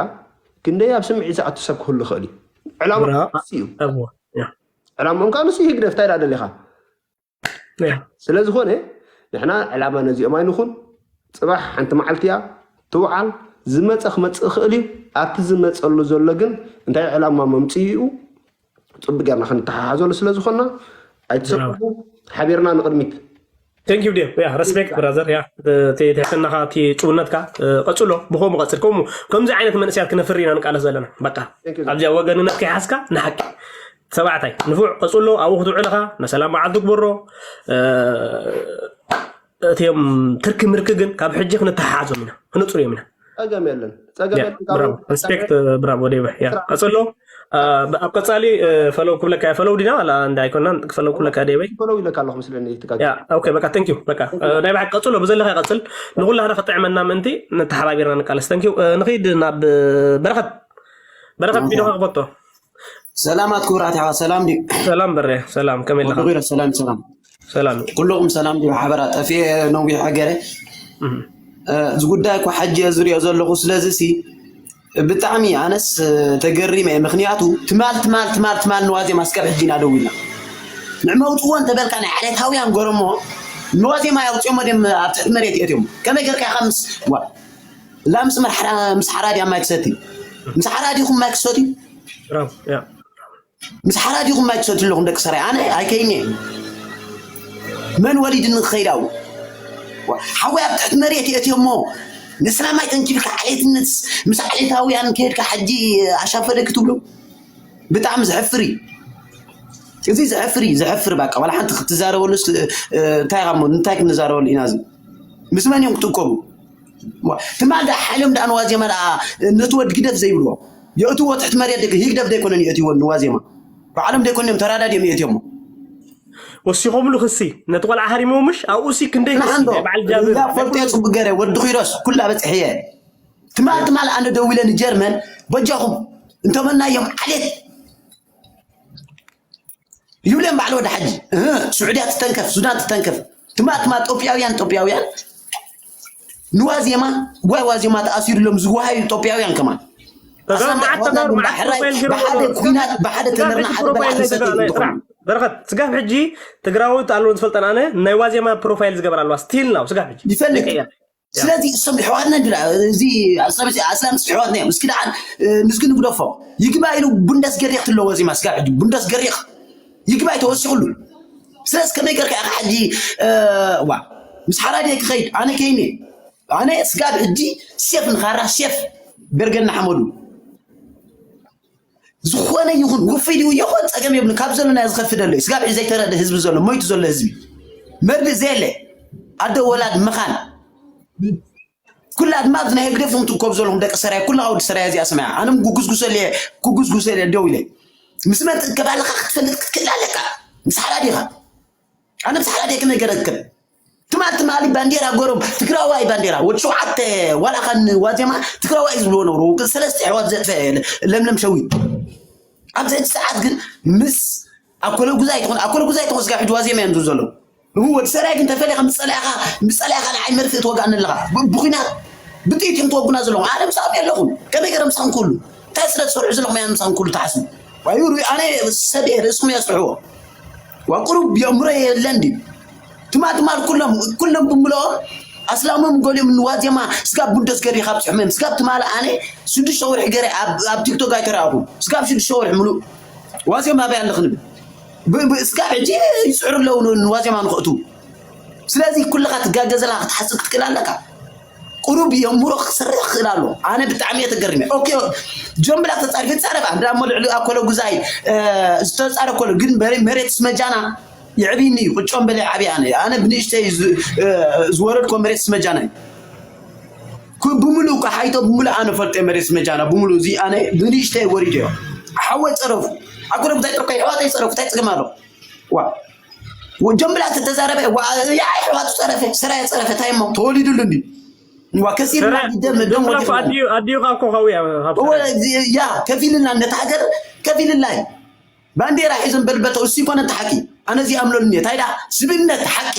ክንደይ ኣብ ስምዒት ዝኣቱ ሰብ ክህሉ ይኽእል እዩ ዕላማ ብራ- እሱ እዩ እዎ፣ ያ። ዕላምኦም ከዓ ንሱ ህግደፍ እንታይ ደኣ ደሊኻ ያ ስለ ዝኾነ ንሕና ዕላማ ነዚኦም ኣይንኹን። ፅባሕ ሓንቲ መዓልቲ እያ ትውዓል። ዝመፀ ክመፅእ ይኽእል እዩ። ኣብቲ ዝመፀሉ ዘሎ ግን እንታይ ዕላማ መምፅኢኡ ፅቡቅ ጌርና ክንተሓሓዘሉ ስለ ዝኾንና ኣይትሰቅቡ። ሓቢርና ንቅድሚት። Thank you ዲዮ ያ respect brother ያ እቲ ትሕትናኻ እቲ ጭውነትካ እ፣ ቀጽሎ ብኸምኡ ቀጽል ከምኡ ከምዚ ዓይነት መንእሰያት ክነፍሪ ኢና ንቃለስ ዘለና በቃ Thank you. ኣብዚኣ ወገንነት ከይሓዝካ ንሓቂ ተባዕታይ ንፉዕ ቀጽሎ ኣብኡ ክትውዕል ኢኻ መሰላም መዓልቲ ግበሮ እ፣ እቲኦም ትርኪ ምርኪ ግን ካብ ሕጂ ክንተሓሓዞም ኢና ክንጽርዮም ኢና ፀገም የለን። ፀገም ያ የለን። ካብ ብራቮ respect ብራቮ ዴበ ያ ቀጽሎ እ፣ ኣብ ቀጻሊ ፈለው ክብለካ ፈለው ዲና ላ እንዳ ኣይኮናን ፈለው ክብለካ ዴበይ ፈለው ኢለካ ኣለኹ ምስለኒ ትጋግ ያ ኦኬ በቃ thank you በቃ እ፣ ናይ ብሓቂ ቀጽሎ ብዘለካ ቀጽል ንኩላህና ክጥዕመና ምእንቲ ንተሓባቢርና ንቃለስ thank you እ፣ ንኺድ ናብ እ፣ በረኸት በረኸት ቪድዮ ክፈቶ ሰላማት ክቡራት ኣሕዋት ሰላም ድዩ? ሰላም በረ ሰላም ከመይ ኣለኻ ወድኺረ ሰላም ሰላም ሰላም ኩልኹም ሰላም ድዩ? ሓበራ ጠፊኤ ነዊሕ ሃገረ እህ፣ እ፣ እዚ ጉዳይ እኮ ሓጂ እየ ዝሪኦ ዘለኹ። ስለዚ ሲ ብጣዕሚ ኣነስ እ፣ ተገሪመ እየ። ምክንያቱ ትማል ትማል ትማል ትማል ንዋዜማ እስካብ ሕጂ ኢና ደው ኢልና ንዕመውፅዎ እንተበልካ ናይ ዓሌታውያን ገረሞ ንዋዜማ ያውፅኦሞ ድም ኣብ ትሕቲ መሬት የትዮም ከመይ ገርካ ኢኻ ምስ ዋ እዛ ምስ መርሓራ ምስ ሓራድያ ማይ ክሰቲ ምስ ሓራዲኹም ማይ ክሰቲ ብራቮ ያ ምስ ሓራዲኹም ማይ ትሰትዩ ኣለኹም ደቂ ሰራይ ኣነ ኣይከይኒ እየ። መን ወሊድኒ ክኸይድ ኣብኡ ሓወይ ኣብ ትሕቲ መሬት የእትዮ እሞ ንስላማይ ተንኪልካ ዓሌትነት ምስ ዓሌታውያን ከይድካ ሕጂ ኣሻፈደ ክትብሉ ብጣዕሚ ዘሕፍር እዩ። እዚ ዘሕፍር እዩ ዘሕፍር በቃ ዋላ ሓንቲ ክትዛረበሉ ስ- እ፣ እንታይ ኢኻ እሞ እንታይ ክንዛረበሉ ኢና እዚ ምስ መን እዮም ክትእከቡ ትማል ዳ ሓይሎም ዳ ንዋዜማ ዳ ነቲ ወድ ግደፍ ዘይብልዎ የእትዎ ትሕቲ መሬት ደቂ ህግደፍ ደይኮነን የእትዎ ንዋዜማ ባዕሎም ደይኮን እዮም ተራዳድ እዮም የእትዮሞ ወሲኾምሉ ክሲ ነቲ ቆልዓ ሃሪሞ ምሽ ኣብኡ ሲ ክንደይ ክሲ ንሓንዶ ናይ በዓል ጃብር እዛ ፈልጦ ጽቡቅ ገረ ወዲ ኺሮስ ኩላ በጽሕየ ትማል ትማል ኣነ ደዊለ ንጀርመን በጃኹም እንተመናዮም ዓሌት ይብሎም ባዕሉ ወዲ ሓጂ እህ፣ ስዑድያ ትተንከፍ ሱዳን ትተንከፍ ትማ ትማ ጦፕያውያን ጦፕያውያን ንዋዜማ ዋይ ዋዜማ ተኣሲሩሎም ዝወሃዩ ጦፕያውያን ከማን ተጋሩ መዓት ተጋሩ መዓት ፕሮፋይል ገይሩ ብሓደ ዘሎ ኩናት ብሓደ ስጋብ ተመርና ሕጂ ሓደ ፕሮፋይል በላዕቲ ናይ ሰቲ ተጋሩ ናይ ይብልኩም ጥራሕ በረኸት ስጋብ ሕጂ ትግራዎት ኣለዎ ዝፈልጠን ኣነ ናይ ዋዜማ ፕሮፋይል ዝገበር ኣለዋ ስቲል ናው ስጋብ ሕጂ ይፈልጥ ደቂ እያ። ስለዚ እሶም ኣሕዋትና እንዲ እዚ ኣስላምስ ኣሕዋትና እዮም እስኪ ደኣ ንዝጊ ንግደፎ ይግባእ ኢሉ ቡንደስ ገሪኽ ትለዎ እዚ ማስጋብ ሕጂ ቡንደስ ገሪኽ ይግባእ ተወሲኹሉ ስለዚ ከመይ ገርካ ኢኻ ሕጂ እ፣ ዋ ምስ ሓራዲ ክኸይድ ኣነ ከይኒ ኣነ ስጋብ ሕጂ ሴፍ ንኻራ ሴፍ በርገን ንሓመዱ ዝኾነ ይኹን ውፍይ ድዩ ይኹን ፀገም የብሉ ካብ ዘሎ ናይ ዝኸፊ ደሎ እዩ ስጋብ ሕጂ ዘይተረደ ህዝቢ ዘሎ ሞይቱ ዘሎ ህዝቢ መርድእ ዘየለ ኣደ ወላድ መኻን ኩላ ድማ ኣብዚ ናይ ህግደፍ ትእከቡ ዘለኹም ደቂ ሰራየ ኩላ ወዲ ሰራየ እዚኣ ሰማያ ኣነ ጉጉዝጉሰል እየ ክጉዝጉሰል እየ ደው ኢለ ምስ መን ትእከብ ኣለካ ክትፈልጥ ክትክእል ኣለካ ምስ ሓዳድ ኢኻ ኣነ ምስ ሓዳድ እየ ከመይ ገረክብ ትማል ትማሊ ባንዴራ ጎሮም ትግራዋይ ባንዴራ ወዲ ሸውዓተ ዋላ ኻን ዋዜማ ትግራዋይ ዝብልዎ ነብሩ ሰለስተ ኣሕዋት ዘጥፈ ለምለም ሸዊት ኣብዚ ሕጂ ሰዓት ግን ምስ ኣኮለ ጉዛይ ትኾን ኣኮለ ጉዛይ ትኾን ስጋ ሕጂ ዋዜማ እዮም ዝብሉ ዘለዉ እሁ ወዲ ሰራይ ግን ተፈሊኻ ምስ ጸላእኻ ምስ ጸላእኻ ንዓይ መርፍእ ትወጋኒ ኣለኻ ብ- ብኹናት ብጥይት እዮም ትወጉና ዘለኹም ኣነ ምሳኹም የለኹም ከመይ ገረ ምሳኹም ክህሉ እንታይ ስለ ትሰርሑ ዘለኹም እያ ምሳኹም ክህሉ ትሓስቡ ዋዩ ርኡ ኣነ ሰብ እየ ርእስኹም እያ ስርሕዎ ዋ ቁሩብ የእምሮ የለን ድዩ ትማ ትማል ኩሎም ኩሎም ብምልኦም ኣስላሞም ገሊኦም ንዋዜማ ስጋብ ቡንደስ ገሪ ካብ ጽሕመም ስጋብ ትማል ኣነ ሽዱሽተ ወርሒ ገረ ኣብ ኣብ ቲክቶክ ኣይተረኣኹ ስጋብ ሽዱሽተ ወርሒ ምሉእ ዋዜማ ኣበይ ኣለኽን ስጋብ ሕጂ ይስዕሩ ኣለዉ ን- ንዋዜማ ንኽእቱ ስለዚ ኩልኻ ትጋገዘላ ክትሓስብ ክትክእል ኣለካ ቁሩብ የእምሮ ክሰርሕ ክኽእል ኣሎ ኣነ ብጣዕሚ እየ ተገሪመ ኦኬ ጆምብላ ተፃሪፈ ይፃረፍ ኣንዳ እሞ ልዕሊ ኣኮሎ ጉዛይ ዝተፃረ ኮሎ ግን መሬት ስመጃና የዕብይኒ እዩ ቅጮም በለ ዓብይ ኣነ ኣነ ብንእሽተይ ዝወረድኮ መሬት ስመጃና እዩ ብሙሉእ እኳ ሓይቶ ብሙሉእ ኣነ ፈልጦ መሬት ስመጃና ብሙሉእ እዚ ኣነ ብንእሽተይ ወሪዶ እዮ ሓወይ ፀረፉ ኣኮሎ ጉዛይ ጠርኮ ይሕዋተይ ፀረፉ እንታይ ፅገም ኣሎ ዋ ጀምብላ ተዛረበ ዋ ያ ይሕዋቱ ፀረፈ ሰራየ ፀረፈ እንታይ እሞ ተወሊዱሉ እንዲ ዋ ከሲር ደም ደም ወዲኹ ኣዲዩ ካብ ኮኸዊ ያ ከፊልና ነታ ሃገር ከፊልና እዩ ባንዴራ ሒዞም በልበልተው እሱ ይኮነ ተሓቂ ኣነ እዚ ኣምለሉኒ እንታይ ዳ ስብነት ሓቂ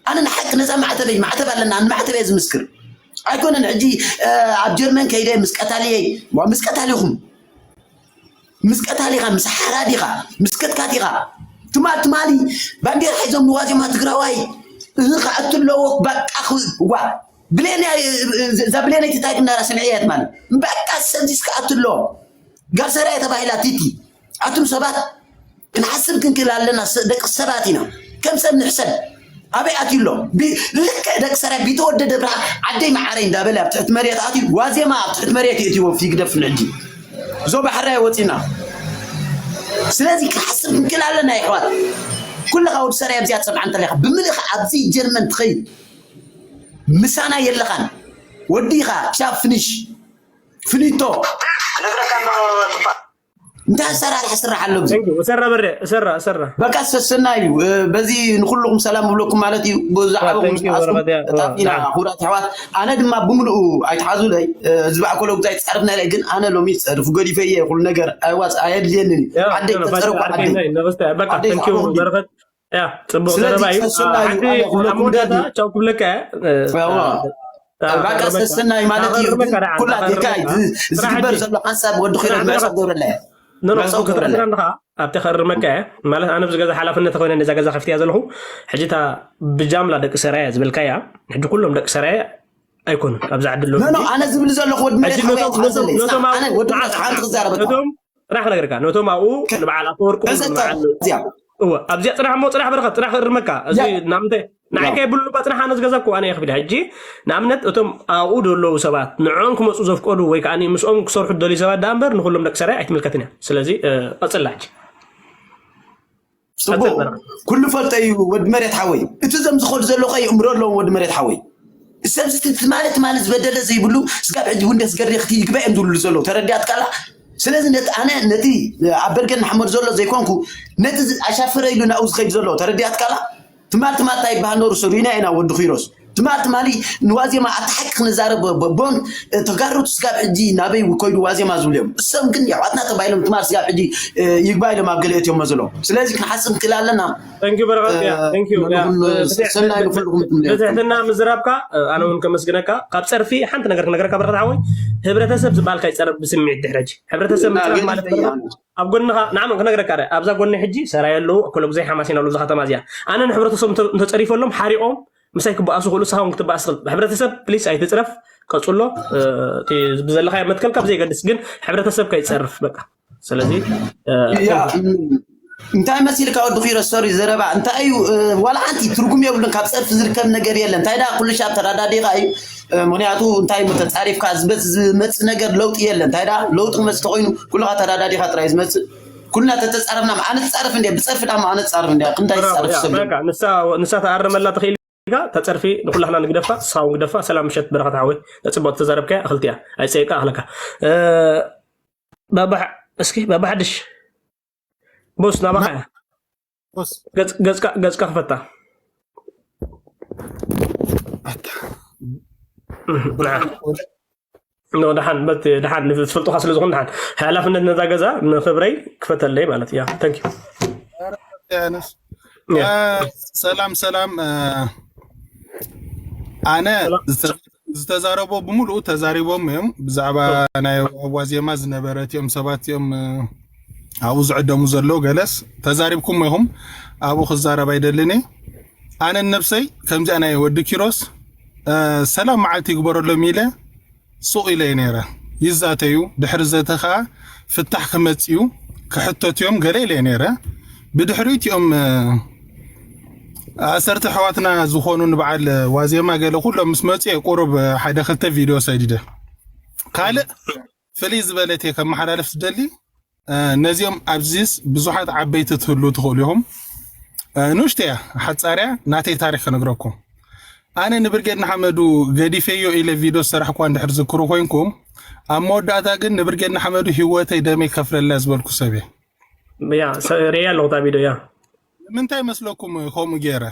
ኣነ ንሓቂ ነዛ ማዕተበይ ማዕተብ ኣለና ንማዕተበይ ዝምስክር ኣይኮነን ሕጂ ኣብ ጀርመን ከይደ ምስ ቀታልየይ ምስ ቀታሊኹም ምስ ቀታሊኻ፣ ምስ ሓራዲኻ፣ ምስ ከትካቲኻ፣ ትማል ትማሊ ባንዴራ ሒዞም ንዋዜማ ትግራዋይ እህ ክኣቱ ኣለዎ። በቃ ዋ ብሌን እዛ ብሌነይቲ እንታይ ድምዳራ ስምዕያ ትማል በቃ ሰንዚስ ክኣቱ ኣለዎ። ጋር ሰራየ ተባሂላ ቲቲ ኣቱም ሰባት ክንሓስብ ክንክእል ኣለና። ደቂ ሰባት ኢና፣ ከም ሰብ ንሕሰብ። ኣበይ ኣትዩ ኣሎ? ልክዕ ደቂ ሰራየ ቢተወደደ ብርሃ ዓደይ መዓረይ እንዳበለ ኣብ ትሕቲ መሬት ኣትዩ ዋዜማ ኣብ ትሕቲ መሬት የእትዎ ፊግደፍ ንዕዲ እዞ ባሕራይ ወፂና። ስለዚ ክሓስብ ክንክእል ኣለና ይሕዋት። ኩልኻ ወዲ ሰራየ ኣብዚኣ ትሰምዓ እንተለኻ ብምልእኻ ኣብዚ ጀርመን ትኸይድ ምሳና የለኻን። ወዲኻ ቻብ ፍኒሽ ፍኒቶ እንታይ ኣሰራርሓ ስራሕ ኣሎ? እሰራ በረ እሰራ እሰራ በቃ ሰሰና እዩ። በዚ ንኩልኩም ሰላም ብለኩም ማለት እዩ። ብዛዕባኹም ተጣፊና ክቡራት ኣሕዋት። ኣነ ድማ ብምልኡ ኣይትሓዙለይ። ህዝቢ ኣኮሎ ጉዛይ ፃርፍና ኢለ ግን ኣነ ሎሚ ፀርፍ ገዲፈ እየ። ኩሉ ነገር ኣይዋፅ ኣየድልየንን እዩ። ዓደይ ተፀርኩ ዓደይ ዓደይ በረኸት ያ ጽቡቅ ዘረባ እዩ። ሓንቲ ቻው ክብለካ ባቃ ሰሰናይ ማለት እዩ። ኩላ ዲካ ዝግበር ዘሎ ሓንሳብ ወዲ ኪሮ መዕፀው ገብረላ ክትረድረንኻ ኣብቲ ከእርመካ እየ ማለት ኣነ ብዚ ገዛ ሓላፍነት ኮይነ ነዛ ገዛ ከፍትያ ዘለኹ ሕጂ እታ ብጃምላ ደቂ ሰራያ ዝበልካያ ሕጂ ኩሎም ደቂ ሰራያ ኣይኮኑን ኣብዚ ዓዲ ኣለዉ። ኣነ ዝብል ዘለኹ ወዲ መሬት ሓንቲ ክዛረበ ጥራሕ ክነግርካ ነቶም ኣብኡ ንበዓል ኣፈወርቂ እወ ኣብዚኣ ፅናሕ እሞ ፅናሕ በረኸት ፅናሕ ክእርመካ እዚ ናምንታይ ንዓይ ከየብሉ እባ ፅናሕ ኣነ ዝገዛኩ ኣነ የኽብል ሕጂ ንኣብነት እቶም ኣብኡ ዘለዉ ሰባት ንዕኦም ክመፁ ዘፍቀዱ ወይ ከዓ ምስኦም ክሰርሑ ደልዩ ሰባት ዳ እምበር ንኩሎም ደቂ ሰራይ ኣይትምልከትን እያ ስለዚ ቀፅላ ሕጂ ፅቡቅ ኩሉ ፈልጠ እዩ ወዲ መሬት ሓወይ እቲ ዘም ዝኸዱ ዘሎ ከ ይእምሮ ኣለዎም ወዲ መሬት ሓወይ ሰብ ዝትትማለ ትማሊ ዝበደለ ዘይብሉ ስጋብ ሕጂ እውን ደስ ገርዲ ክቲ ይግባእ እዮም ዝብሉ ዘለዉ ተረዲኣትካ ኣላ ስለዚ ነቲ ኣነ ነቲ ኣብ በርገን ንሓመድ ዘሎ ዘይኮንኩ ነቲ ኣሻፈረ ኢሉ ናብኡ ዝኸይድ ዘሎ ተረዲኣትካ ኣላ ትማል ትማል እንታይ ይበሃል ነሩ ሰዱይና ኢና ወዲ ኺሮስ ትማል ትማሊ ንዋዜማ ኣቲ ሓቂ ክንዛረብ ቦን ተጋሩት ስጋብ ሕጂ ናበይ ከይዱ ዋዜማ ዝብሉ እዮም እሶም ግን የሕዋትና ተባሂሎም ትማል ስጋብ ሕጂ ይግባ ኢሎም ኣብ ገለ እትዮሞ ዘሎ ስለዚ ክንሓስብ ንክእል ኣለና ብትሕትና ምዝራብካ ኣነ እውን ከመስግነካ ካብ ፀርፊ ሓንቲ ነገር ክነገረካ በረከት ሓወይ ህብረተሰብ ዝበሃል ካይፀርፍ ብስምዒት ድሕረጂ ሕብረተሰብ ምፅራፍ ማለት ኣብ ጎንኻ ንዓመን ክነግረካ ኣብዛ ጎኒ ሕጂ ሰራይ ኣለዉ እኮሎ ግዜ ሓማሲን ኣለዉ እዛ ከተማ እዚኣ ኣነ ንሕብረተሰብ እንተፀሪፈሎም ሓሪቆም ምሳይ ክበኣሱ ክእሉ ሳውን ክትበኣስ ትኽእል ሕብረተሰብ ፕሊስ ኣይትፅረፍ ቀፅሎ ብዘለካ መትከል ካብ ዘይገድስ ግን ሕብረተሰብ ከይፀርፍ በቃ ስለዚ እንታይ መሲልካ ወዲ ኪሮ ሶሪ ዘረባ እንታይ እዩ ዋላ ሓንቲ ትርጉም የብሉን ካብ ፀርፊ ዝርከብ ነገር የለን እንታይ ዳ ኩሉ ሻብ ተራዳዲኻ እዩ ምክንያቱ እንታይ ተፃሪፍካ ዝበፅ ዝመፅ ነገር ለውጢ የለን እንታይ ዳ ለውጢ ክመፅ ተኮይኑ ኩልካ ተራዳዲኻ ጥራይ ዝመፅእ ኩልና ተተፃረፍና ኣነ ትፃረፍ እንዲ ብፀርፊ ዳማ ኣነ ትፃረፍ እንዲ ክንታይ ትፃረፍ ሰብ ንሳ ተኣረመላ ትኽእል ኢልካ ተፀርፊ ንኩላህና ንግደፋ ሳው ንግደፋ ሰላም ምሸት በረኸት ሓወይ ተፅቡቅ ተዛረብካያ እኽልቲ እያ ኣይፀይቃ እኽለካ ባባ እስኪ ባባ ሓድሽ ቦስ ናባኻ እያ ገፅካ ክፈታ ደሓን ደሓን ትፈልጡካ ስለ ዝኾን ደሓን ሓላፍነት ነዛ ገዛ ንክብረይ ክፈተለይ ማለት እያ ተንኪ ሰላም ሰላም ኣነ ዝተዛረቦ ብምሉኡ ተዛሪቦም እዮም ብዛዕባ ናይ ዋዜማ ዝነበረ እቲኦም ሰባት እዮም ኣብኡ ዝዕደሙ ዘለዉ ገለስ ተዛሪብኩም ኢኹም ኣብኡ ክዛረብ ኣይደልን ኣነ ነብሰይ ከምዚኣ ናይ ወዲ ኪሮስ ሰላም መዓልቲ ይግበረሎም ኢለ ሱቕ ኢለ እየ ነይረ ይዛተዩ ድሕሪ ዘተ ከዓ ፍታሕ ክመፅዩ ክሕተት እዮም ገለ ኢለ እየ ነይረ ብድሕሪኡ እቲኦም ኣሰርተ ኣሕዋትና ዝኾኑ ንበዓል ዋዜማ ገለ ኩሎም ምስ መፁ እየ ቁሩብ ሓደ ክልተ ቪድዮ ሰዲደ ካልእ ፍልይ ዝበለት እየ ከመሓላልፍ ዝደሊ ነዚኦም ኣብዚስ ብዙሓት ዓበይቲ ትህሉ ትኽእሉ ኢኹም ንእሽቶ እያ ሓፃርያ ናተይ ታሪክ ክነግረኩም ኣነ ንብርጌድ ንሓመዱ ገዲፈዮ ኢለ ቪድዮ ዝሰራሕኳ እንድሕር ዝክሩ ኮይንኩም ኣብ መወዳእታ ግን ንብርጌድ ንሓመዱ ህይወተይ ደመይ ከፍለላ ዝበልኩ ሰብ እየ ያ ሪያ ኣለኹ ታ ቪድዮ ያ ንምንታይ መስለኩም ከምኡ ገይረ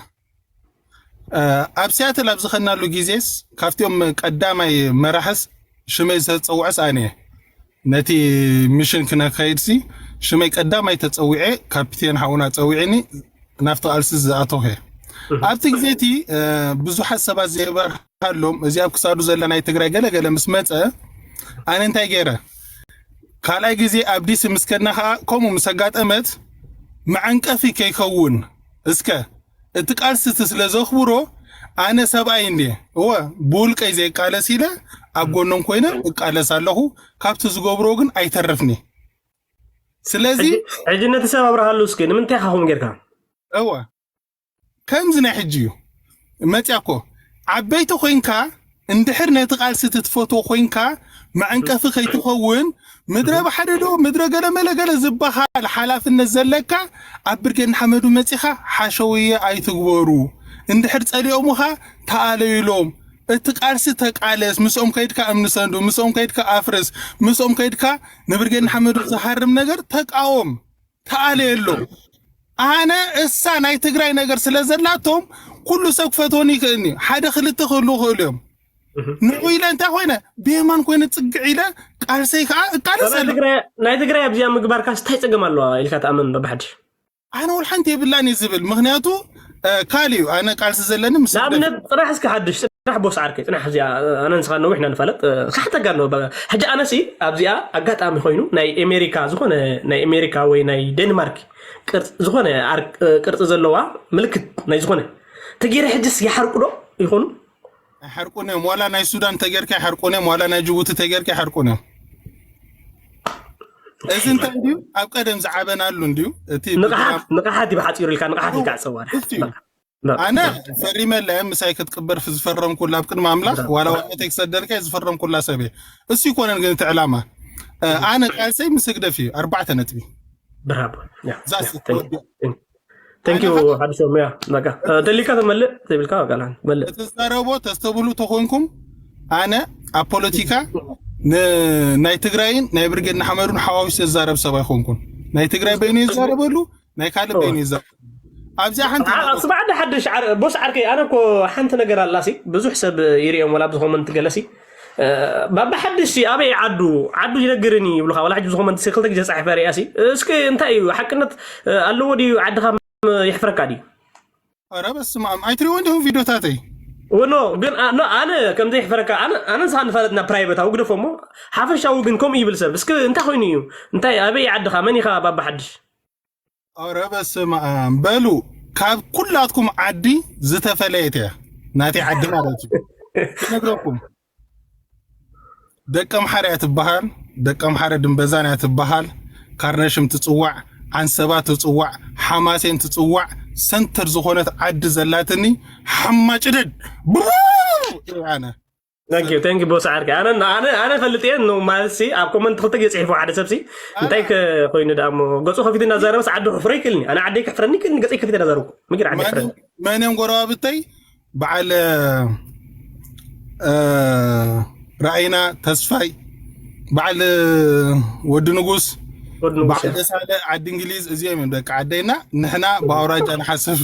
ኣብ ሲያትል ኣብ ዝኸናሉ ግዜስ ካብቲኦም ቀዳማይ መራሕስ ሽመይ ዝተፀውዐስ ኣነ እየ ነቲ ሚሽን ክነካይድሲ ሽመይ ቀዳማይ ተፀዊዐ ካፒቴን ሓውና ፀዊዕኒ ናብቲ ቃልሲ ዝኣተኹ እየ ኣብቲ ግዜ እቲ ብዙሓት ሰባት ዘይበርሃሎም እዚ ኣብ ክሳዱ ዘለ ናይ ትግራይ ገለገለ ምስ መፀ ኣነ እንታይ ገይረ ካልኣይ ግዜ ኣብ ዲሲ ምስ ከድና ከዓ ከምኡ ምስ ኣጋጠመት መዐንቀፊ ከይከውን እስከ እቲ ቃልሲ እቲ ስለ ዘኽብሮ ኣነ ሰብኣይ እንድየ እወ ብውልቀይ ዘይቃለስ ኢለ ኣብ ጎኖም ኮይነ እቃለስ ኣለኹ። ካብቲ ዝገብሮ ግን ኣይተርፍኒ። ስለዚ ሕጂ ነቲ ሰብ ኣብርሃሉ እስኪ ንምንታይ ኢኻ ከምኡ ጌርካ? እወ ከምዚ ናይ ሕጂ እዩ መፅያ እኮ ዓበይቲ ኮይንካ እንድሕር ነቲ ቃልሲ ትትፈትዎ ኮይንካ መዐንቀፊ ከይትኸውን ምድረ ባሕሪ ዶ ምድረ ገለመለገለ ዝበሃል ሓላፍነት ዘለካ ኣብ ብርጌድ ንሓመዱ መፂኻ ሓሸውየ ኣይትግበሩ። እንድሕር ፀሊኦሙኻ ተኣለዩሎም። እቲ ቃልሲ ተቃለስ። ምስኦም ከይድካ እምኒ ሰንዱ፣ ምስኦም ከይድካ ኣፍርስ፣ ምስኦም ከይድካ ንብርጌድ ንሓመዱ ዝሃርም ነገር ተቃወም። ተኣለየሎም። ኣነ እሳ ናይ ትግራይ ነገር ስለ ዘላቶም ኩሉ ሰብ ክፈትወኒ ይኽእልኒ። ሓደ ክልተ ክህሉ ይኽእሉ እዮም። ንዑ ኢለ እንታይ ኮይነ ብየማን ኮይነ ፅግዕ ኢለ ቃልሰይ ከዓ እቃለስ ኣለ። ናይ ትግራይ ኣብዚኣ ምግባርካስ እንታይ ፀገም ኣለዋ ኢልካ ትኣምን ዶ ብሓድሽ? ኣነ ወላ ሓንቲ የብላን እየ ዝብል ምክንያቱ ካልእ እዩ። ኣነ ቃልሲ ዘለኒ ምስ ንኣብነት ጥራሕ እስኪ ሓድሽ ጥራሕ ቦስ ዓርከይ ጥራሕ እዚኣ ኣነ ንስኻ ነዊሕ ኢና ንፋለጥ። ክሓተካ ኣሎ ሕጂ ኣነሲ ኣብዚኣ ኣጋጣሚ ኮይኑ ናይ ኤሜሪካ ዝኾነ ናይ ኤሜሪካ ወይ ናይ ዴንማርክ ቅርፂ ዝኾነ ቅርፂ ዘለዋ ምልክት ናይ ዝኾነ ተገይረ ሕጅስ ይሓርቁ ዶ ይኾኑ? ኣይሓርቁን እዮም። ዋላ ናይ ሱዳን ተገርካ ኣይሓርቁን እዮም። ዋላ ናይ ጅቡቲ ተገርካ ኣይሓርቁን እዮም። እዚ እንታይ እንድዩ ኣብ ቀደም ዝዓበናሉ እንድዩ እቲ ንቕሓት ንቕሓት እዩ ብሓፂሩ ኢልካ ንቕሓት ኢልካ ኣፀዋር ኣነ ፈሪመ ኣለ ምሳይ ክትቅበር ዝፈረምኩላ ኣብ ቅድሚ ኣምላኽ ዋላ ዋዕተይ ክሰደልካ ዝፈረምኩላ ሰብ እየ። እሱ ይኮነን ግን እቲ ዕላማ ኣነ ቃልሰይ ምስ ህግደፍ እዩ። ኣርባዕተ ነጥቢ ብራቦ ቴንኪዩ ሓድሾም ያ በቃ ተሊካ ተመልእ ዘይብልካ በቃ መልእ። ተዛረቦ ተስተብህሉ ተኮንኩም ኣነ ኣብ ፖለቲካ ናይ ትግራይን ናይ ብርጌድ ንሓመዱን ሓዋዊስ ዘዛረብ ሰብ ኣይኮንኩን። ናይ ትግራይ በይኑ ይዛረበሉ ናይ ካልእ በይኑ ይዛረብ። ኣብዚኣ ሓንቲ ስማዕ ደ ሓድሽ ቦስ ዓርከይ ኣነ እኮ ሓንቲ ነገር ኣላሲ ብዙሕ ሰብ ይርእዮም ወላ ብዝኮመንት ገለሲ ባባ ሓድሽ ኣበይ ዓዱ ዓዱ ይነግርኒ ይብሉካ። ዋላ ሕጂ ብዝኮመንት ሲ ክልተ ግዜ ፃሒፈ ሪኣሲ እስኪ እንታይ እዩ ሓቅነት ኣለዎ ድዩ ዓድካ የሕፍረካ ድዩ? ኧረ በስመ ኣብ ኣይትሪእዎ እንዲኹም ቪዲዮታተይ ወኖ ግን ኣነ ከምዘይ ሕፈረካ ኣነ ንስኻ ንፋለጥና ፕራይቨት ኣውግደፎ እሞ ሓፈሻዊ ግን ከምኡ ይብል ሰብ እስኪ እንታይ ኮይኑ እዩ? እንታይ ኣበይ ዓድኻ መን ኢኻ ባባ ሓድሽ? ኧረ በስመ ኣብ በሉ ካብ ኩላትኩም ዓዲ ዝተፈለየት እያ ናተይ ዓዲ ማለት እዩ። ክነግረኩም ደቀምሓረ እያ ትበሃል። ደቀምሓረ ድንበዛን እያ ትበሃል። ካርነሽም ትፅዋዕ፣ ዓንሰባ ትፅዋዕ፣ ሓማሴን ትፅዋዕ ሰንተር ዝኾነት ዓዲ ዘላትኒ ሓማጭደድ ብሩ ኣነ ተንኪ ቦስ ዓርከይ ኣነ ኣነ ኣነ ፈልጥ እየ ነው ማለት ሲ ኣብ ኮመንት ክልተ ግዜ ጽሒፉ ሓደ ሰብ ሲ እንታይ ኮይኑ ደኣ እሞ ገጹ ከፊቱ እናዛረበስ ዓዲ ክሕፍሮ ይክልኒ ኣነ ዓደይ ክሕፍረኒ ይክልኒ ገጸይ ከፊተ እናዛረብኩ ምግር ዓዲ ክሕፍረኒ መን እዮም ጎረባብተይ በዓል ራእይና ተስፋይ በዓል ወዲ ንጉስ በዓል ደሳለ ዓዲ እንግሊዝ እዚኦም እዮም ደቂ ዓደይና። ንሕና ብኣውራጃ ንሓስብ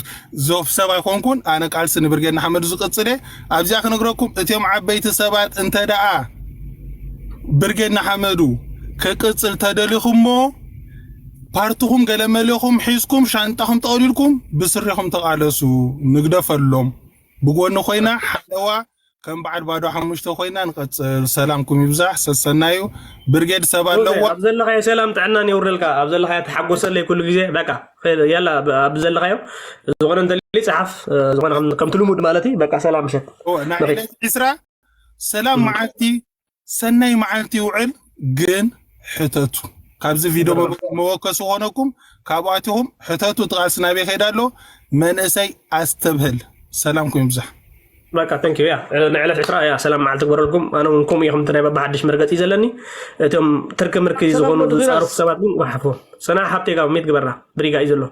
ዞፍ ሰብ ኣይኮንኩን። ኣነ ቃልሲ ንብርጌድ ንሓመዱ ዝቅፅል እየ። ኣብዚኣ ክነግረኩም እቲኦም ዓበይቲ ሰባት እንተ ደኣ ብርጌድ ንሓመዱ ክቅፅል ተደሊኹሞ ፓርትኹም ገለመሌኹም ሒዝኩም ሻንጣኹም ጠቕሊልኩም ብስሪኹም ተቓለሱ። ንግደፈሎም። ብጎኒ ኮይና ሓለዋ ከም በዓል ባዶ ሓሙሽተ ኮይና ንቀፅል። ሰላምኩም ይብዛሕ። ሰሰናዩ ብርጌድ ሰብ ኣለዋ። ኣብ ዘለኻዮ ሰላም ጥዕናን የውርደልካ። ኣብ ዘለኻዮ ተሓጎሰለይ ኩሉ ግዜ በቃ ያላ ኣብ ዘለኻዮ ዝኾነ እንተሊ ፀሓፍ ዝኾነ ከምቲ ልሙድ ማለት በቃ ሰላም ምሸት። ዒስራ ሰላም መዓልቲ ሰናይ መዓልቲ ይውዕል። ግን ሕተቱ ካብዚ ቪድዮ መወከሲ ኾነኩም ካብኣትኹም ሕተቱ። እቲ ቃልሲ ናበይ ከይዳ ኣሎ መንእሰይ ኣስተብህል። ሰላምኩም ይብዛሕ። በቃ ተንኪ ያ ንዕለት ዕስራ ያ ሰላም መዓልቲ ግበረልኩም። ኣነ እውን ከምኡ እየ ከምቲ ናይ ባባ ሓድሽ መርገፂ እዩ ዘለኒ። እቶም ትርኪ ምርኪ ዝኾኑ ዝፃረፉ ሰባት ግን ወሓፎ ሰና ሓብቴ ጋር ሜት ግበራ ብሪጋ እዩ ዘሎ።